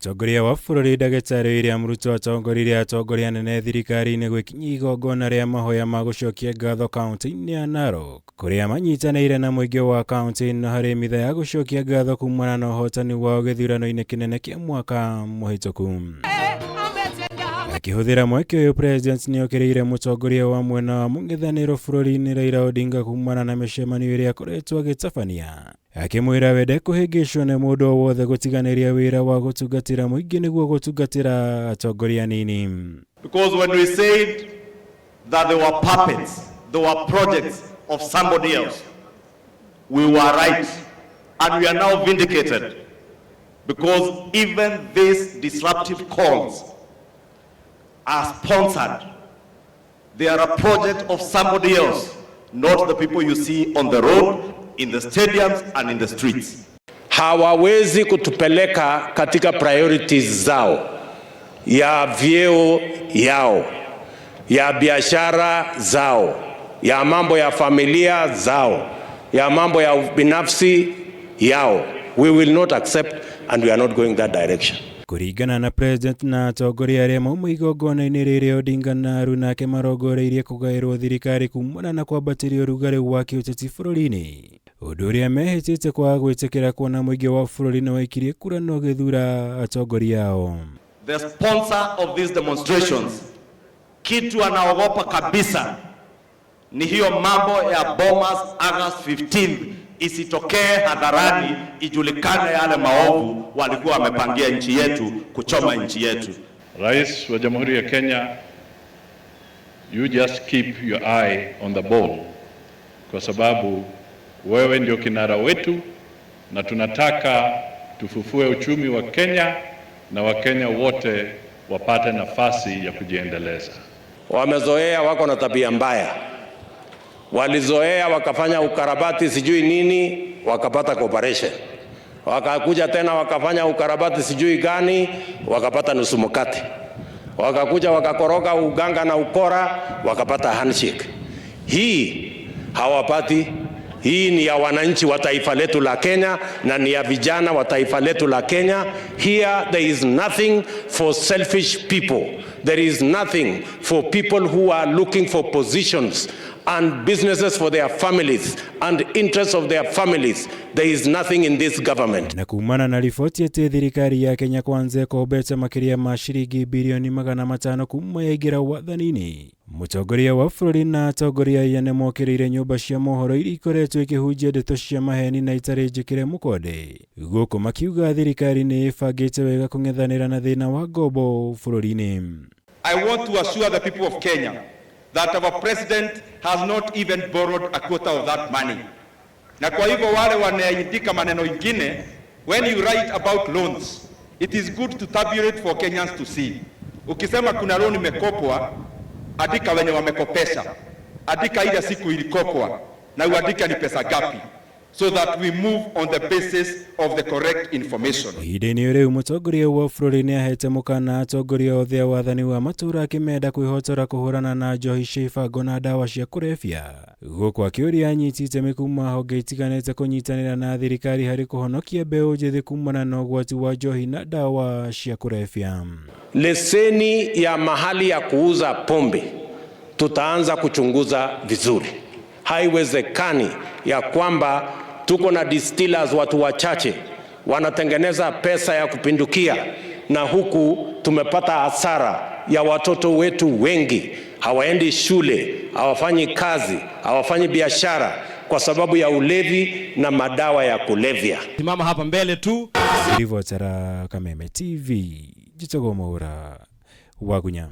Mũtongoria wa bũrũri Ndagĩtarĩ William Ruto atongoririe atongoria anene thirikari-inĩ gwĩkinyia igongona rĩa mahoya ma gũcokia ngatho kaunti-inĩ ya Narok, kũrĩa manyitanĩire na mũingĩ wa kaunti ĩno harĩ mitha ya gũcokia ngatho kumana na ũhotani wao gĩthurano-inĩ kĩnene kĩa mwaka mũhĩtũku. Akĩhũthĩra mweke ũyũ, President nĩokĩrĩire mũtongoria wa mwena wa mũng'ethanĩro bũrũri-inĩ Raila Odinga kumana na mĩcemanio ĩrĩa akoretwo agĩtabania, akĩmwĩra we ndekũhĩngĩcwo nĩ mũndũ o wothe gũtiganĩria wĩra wa gũtungatĩra mũingĩ nĩguo gũtungatĩra atongoria anini. Because when we said that they were puppets, they were projects of somebody else, we were right. And we are now vindicated. Because even these disruptive calls are sponsored. They are a project of somebody else, not the people you see on the road, in the stadiums, and in the streets. Hawawezi kutupeleka katika priorities zao ya vyeo yao, ya biashara zao, ya mambo ya familia zao, ya mambo ya binafsi yao. We will not accept and we are not going that direction. Kũringana na President na atongoria arĩa mauma igongona-inĩ rĩrĩ, Odinga na arunake marongoreirie kũgaĩrwo thirikari kumana na kwambatĩria ũrugarĩ wa kĩũteti bũrũri-inĩ, ũndũ ũrĩa mehĩtĩte kwaga gwĩtĩkĩra kuona mũingĩ wa bũrũri nĩ waikirie kura na ũgĩthura atongoria ao. The sponsor of these demonstrations, kitu anaogopa kabisa ni hiyo mambo ya Bomas August 15 isitokee hadharani, ijulikane yale maovu walikuwa wamepangia nchi yetu, kuchoma nchi yetu. Rais wa Jamhuri ya Kenya, you just keep your eye on the ball, kwa sababu wewe ndio kinara wetu na tunataka tufufue uchumi wa Kenya na Wakenya wote wapate nafasi ya kujiendeleza. Wamezoea, wako na tabia mbaya. Walizoea wakafanya ukarabati sijui nini, wakapata cooperation. Wakakuja tena wakafanya ukarabati sijui gani, wakapata nusu mkate. Wakakuja wakakoroga uganga na ukora, wakapata handshake. Hii hawapati. Hii ni ya wananchi wa taifa letu la Kenya na ni ya vijana wa taifa letu la Kenya. Here there is nothing for selfish people. There is nothing for people who are looking for positions and businesses for their families and interests of their families. There is nothing in this government. Na kumana na riboti atĩ thirikari ya Kenya Kwanza ĩkombete makĩria ma ciringi birioni 500 kuma yaingĩra wathani-inĩ, mũtongoria wa bũrũri na atongoria aya nĩmokĩrĩire nyũmba cia mohoro iria ikoretwo ikĩhunjia ndeto cia maheni na itarĩ njĩkĩre mũkonde, gũkũ makiuga thirikari nĩ ĩbangĩte wega kũng'ethanĩra na thĩna wa ngombo bũrũri-inĩ. I want to assure the people of Kenya that our president has not even borrowed a quarter of that money. Na kwa hivyo wale wanaandika maneno ingine, when you write about loans, it is good to tabulate for Kenyans to see. Ukisema kuna loan imekopwa, andika wenye wamekopesha, andika ile siku ilikopwa na uandike ni pesa gapi, so that we move on the basis of the correct information. Ihinda-inĩ rĩu, mũtongoria wa bũrũri nĩ ahete mũkana atongoria othe a wathani wa matũũra akĩmenda kwĩhotora kũhũrana na njohi cia ibango na ndawa cia kũrebia, gũkũ akĩũria anyiti itemi kuma honge itiganĩte kũnyitanĩra na thirikari harĩ kũhonokia mbeũ njĩthĩ kumana na ũgwati wa njohi na ndawa cia kũrebia. Leseni ya mahali ya kuuza pombe tutaanza kuchunguza vizuri. Haiwezekani ya kwamba tuko na distillers watu wachache wanatengeneza pesa ya kupindukia, na huku tumepata hasara ya watoto wetu wengi hawaendi shule, hawafanyi kazi, hawafanyi biashara kwa sababu ya ulevi na madawa ya kulevya. Simama hapa mbele tu. Ribotera Kameme TV, njĩtagwo Mwaura Wagunya.